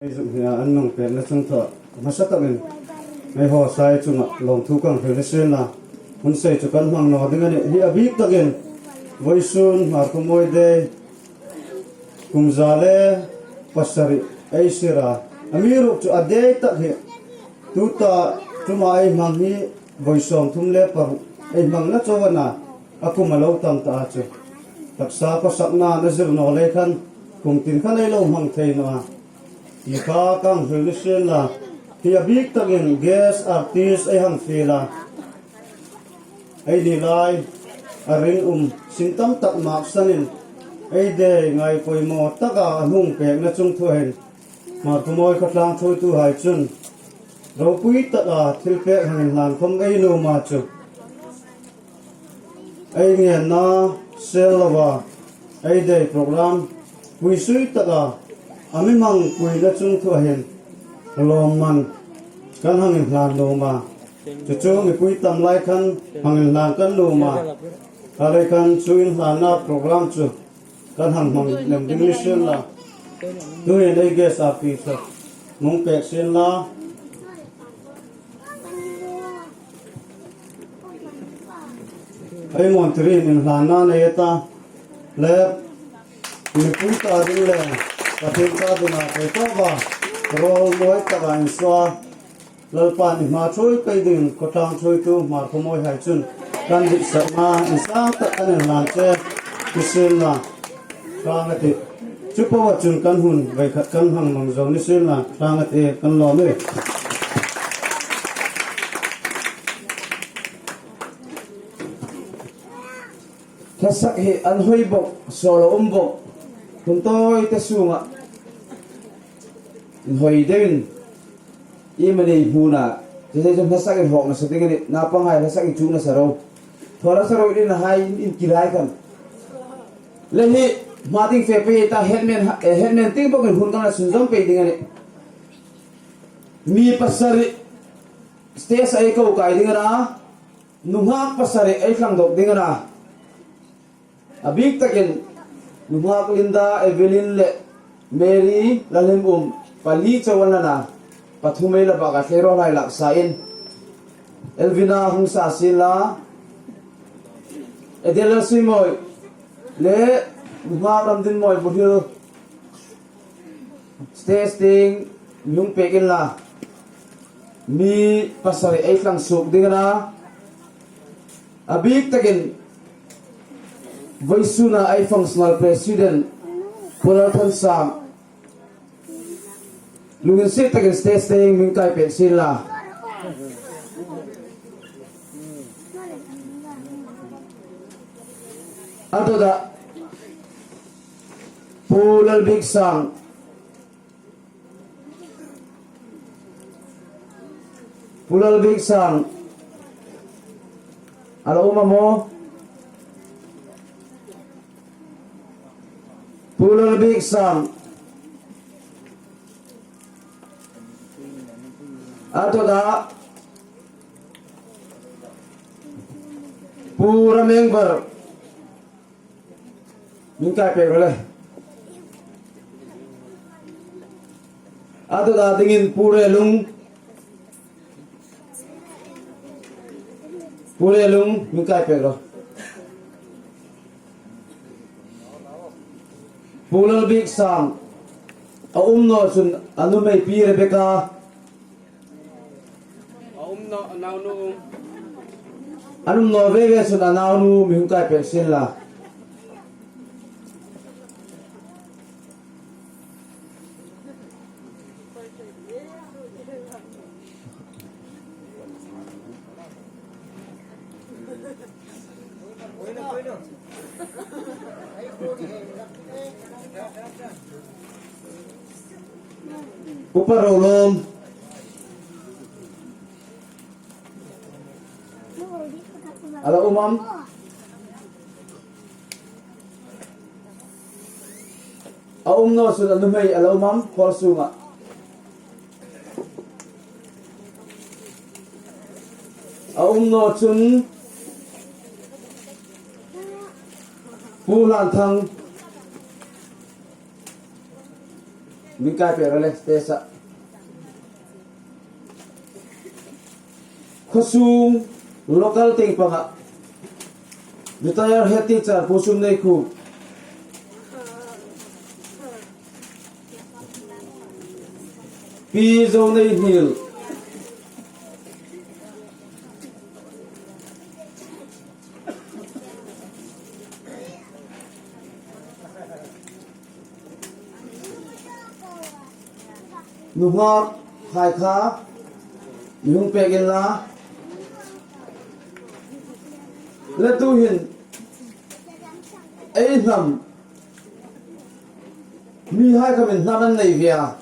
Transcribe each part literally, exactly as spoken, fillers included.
Ei zuk hnia an nung pekna chungthua hmasa takin ei hawsai chunga lawmthu kan hril ni sien la, hun sei chu kan hmang naw ding a nih. Hi a bik takin vawisun Hmarkhawmawi Day kum za le pasari ei sira, amiruokchu a day tak hi tuta tuma ei hmang hi vawi sawmthum le paruk ei hmangna chauh a na, a kum a lo tam ta a chu. Taksa khawsakna a zir naw lei khan kum tin khan ei lo hmang thei naw a. Hi kha kan hril ni sien la, hi a bik takin guest artist ei hang fiel a. Eini lai a ring um sin tam tak maksanin ei day ngai poimaw taka a hung pekna chungthua hin Hmarkhawmawi khawtlang thuoituhai chun ropui taka thilpek hang inhlan khom ei nuom a chu. Ei ngenna sel lova ei day program puisui taka a mi hmang puina chungthua hin lawmman kan hang inhlan nuom a. Chu chu mipui tam lai khan hang inhlan kan nuom a. Kha lei khan chu inhlanna program chu kan hang hmang lem ding ni sien la. Tuhin ei guest artist chu hung pek sien la. Ei Montiri inhlanna nei ta le, mipui ta ding le Pathien ta dinga thei tawpa role mawi taka insuo Lalpan i hma thuoi pei dingin khawtlang thuoitu Hmarkhawmawihai chun kan ditsakna insang tak kan inhlan che ni sien la. Tlâng a tih. Chu po a chun kan hun vei khat kan hang hmang zo ni sien la, tlâng a tih, kan lawm e. Hlasak hi an hoi bok, sawl a um bok. Hun tawi te sunga inhoi deuin, iemani hmuna, chu chu hlasak inhawk nasa ding a nih, napanghai hlasak inchuk nasa ro. Thaw nasa ro, inhai in, inkilai kan. Le hi, hma ding fe pei ta, headman, eh, headman tieng bokin hun kan la sunzawm pei ding a nih. Mi pasari stage-a ei ko kai ding a na, nunghak pasari ei tlang dawk ding a na. A bik takin, nunghak Linda, Evelyn le Mary, Lalhemum, pali chau an la na, pathum ei la bak a, tleirawl hai lak sa in. Elvina hung sa sien la, Adela Suimawi le nunghak Ramdinmawi Buhil, stage tieng mi hung pek inla, mi pasari ei tlang suok ding a na. A bik takin, vawisuna ei functional president, Pu Lalthansang, lunginsiet takin stage tieng mi hung kai pek sien la. A dawta, Pu Lalbiksang. Pu Lalbiksang. A la um am aw? Pu Lalbiksang. A dawta, Pu Ramengbar. Mi hung kai pek ro le. A dawta dingin Pu Relung. Pu Relung, mi hung kai pek ro. Pu Lalbiksang. A um naw chun a nuhmei Pi Rebecca. A um naw, a naunu. An um naw ve ve chun a naunu mi hung kai pek sien la. Upa Rolawm. A la um am? A um naw chun a nuhmei a la um am, hall sunga? A um naw chun Pu Hlanthang. Min kai pek rawh le, space-a. Khawsung local tieng panga retired head teacher Pu Sumneikhuk, Pi Zoneihniel, nunghak hai kha mi hung pek inla. Le tuhin ei hnam mihai kha min hnam an nei ve a,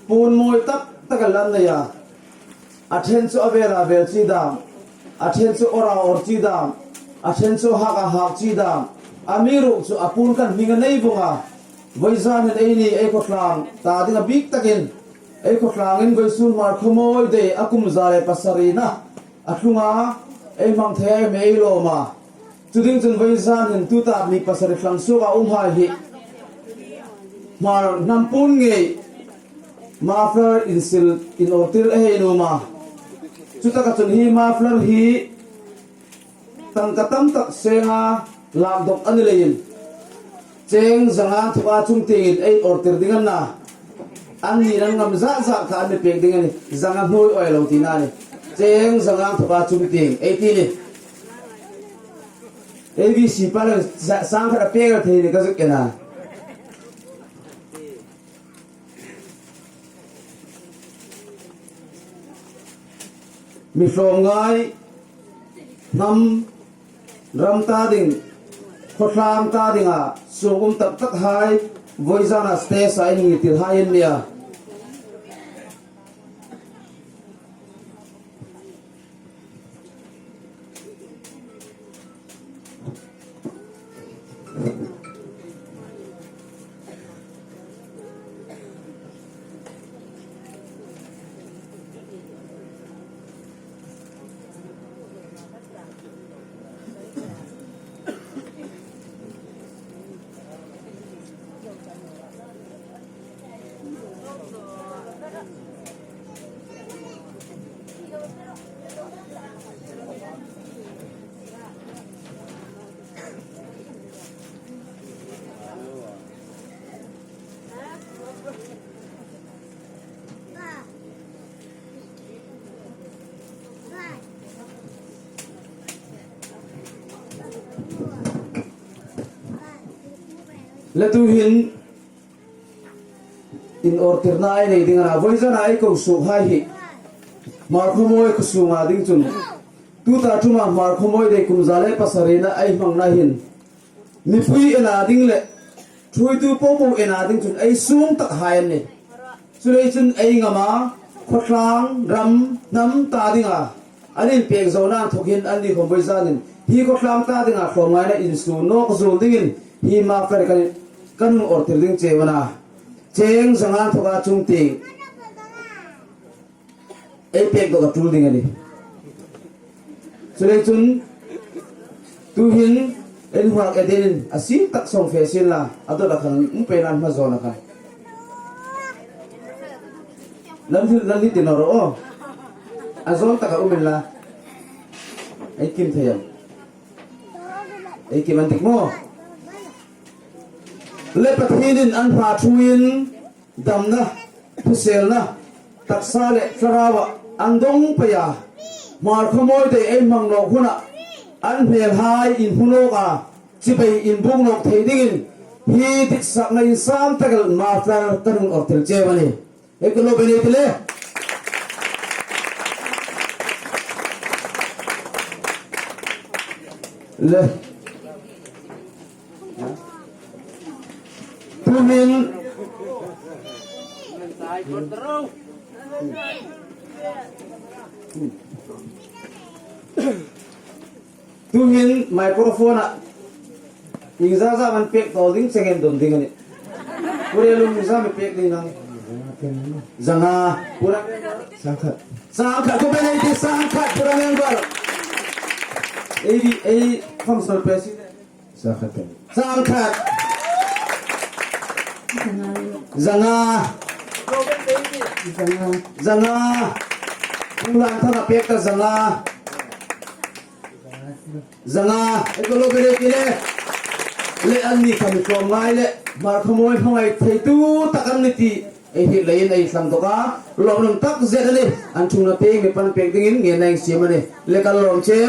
puon mawi tak tak an la nei a. A ṭhen chu a vel a vel chi dam, a ṭhen chu awr a awr chi dam, a ṭhen chu a hak a hak chi dam, amiruokchu a puon khan hming a nei vong a. Vawizan hin eini ei khawtlang ta dinga bik takin, ei khawtlangin vawisun Hmarkhawmawi Day a kum za le pasarina a tlunga ei hmang thei a, mi ei lawm a. Chu ding chun vawizan hin tuta mi pasari thlang suoka umhai hi Hmar hnam puon ngei muffler insil, inawrtir ei nuom a. Chutaka chun hi muffler hi tangka tam tak senga lak dawk a ni leiin, cheng zanga thawka chung tiengin ei awrtir ding a na. Anni'n an ngam zah zah kha an mi pek ding a nih. Zanga hnuoi awi lo tina a nih. Cheng zanga thawka chung tieng ei ti a nih. A B C pa la za-, sangkhat a pek thei ni ka zuk en a. Mi hlawm ngai, hnam, ram ta ding, khawtlang ta dinga sungkuo um tak tak hai vawizana stage-a inngirtir hai an nih a. Le tuhin inawrtirna ei nei ding a na, vawizana ei ko suok hai hi Hmarkhawmawi khawsunga ding chun, tuta ṭuma Hmarkhawmawi Day kum za le pasarina ei hmangna hin mipui ena ding le ṭhuoitu popo ena ding chun ei sung tak hai an nih. Chuleiin chun ei ngama khawtlang, ram, hnam ta dinga an inpek zona inthawk hin anni khawm vawizanin hi khawtlang ta dinga hlawm ngaina insuo nawk zuol dingin hi muffler kan, kan hung awrtir ding cheu a na. Cheng zanga thawka chung tieng ei pek dawk a tul ding a nih. Chuleiin chun tuhin ei nunghak Eden-in a siem tak sawng fe sien la, a dawt a khan um pei nan hma zawn a khan. Lam thil, lam ni ti naw ro. A zawn taka um inla. Ei kim thei am? Ei kim an dik maw? Le Pathienin an hma ṭhuoiin damna, thuselna, taksa le thlaraua an dawng pei a. Hmarkhawmawi Day ei hmang nawk huna an hmelhai inhmu nawka chibai inbuk nawk thei dingin hi ditsakna insang tak el muffler kan hung awrtir cheu a nih. Ei kut lo pei ei ti le. Le. Tuhin. Tuhin microphone-a iengzat zat am pek tawl ding che ngen don ding a nih. Pu Relum, iengzat am pek ding nang? Zanga, Pu Ra- Sangkhat. Sangkhat, ko ben ei ti sangkhat, Pu Ra member. Ei di, ei functional president. Sangkhat. Sangkhat. Zanga. Zanga. Pu Lanthanga pêk ta zanga. Zanga, ei ko lo bere kile. Le an ni kham tlawm ngai le, Hmarkhawmawi hmangai theitu tak an ni ti. Ei hi leiin ei hlang dawk a, lawmum tak zet a nih. An ṭhungna tieng mi pan pêk dingin ngenna ei siem a nih. Le kan lawm cheu.